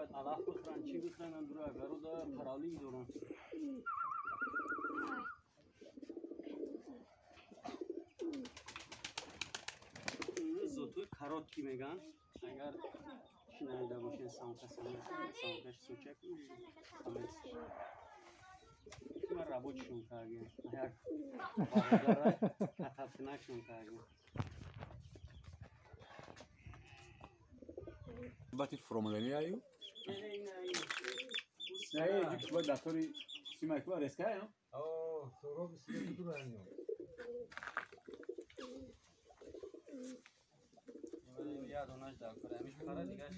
Бояд алаф бихӯранд, чӣ бихӯранд, дура агаруда паралик доранд. Зотуи короткий меган, агар шинавида бошед, самка самкаш сучак самец. Ма рабочийшон кардем, як бародара катафинакшон кардем. Бати фуромадани аю? Не, ҷи куба датори симай куба резкая? О, сороби сига дураниё. Я донаш дар кора, ҳамиш пара дигаш.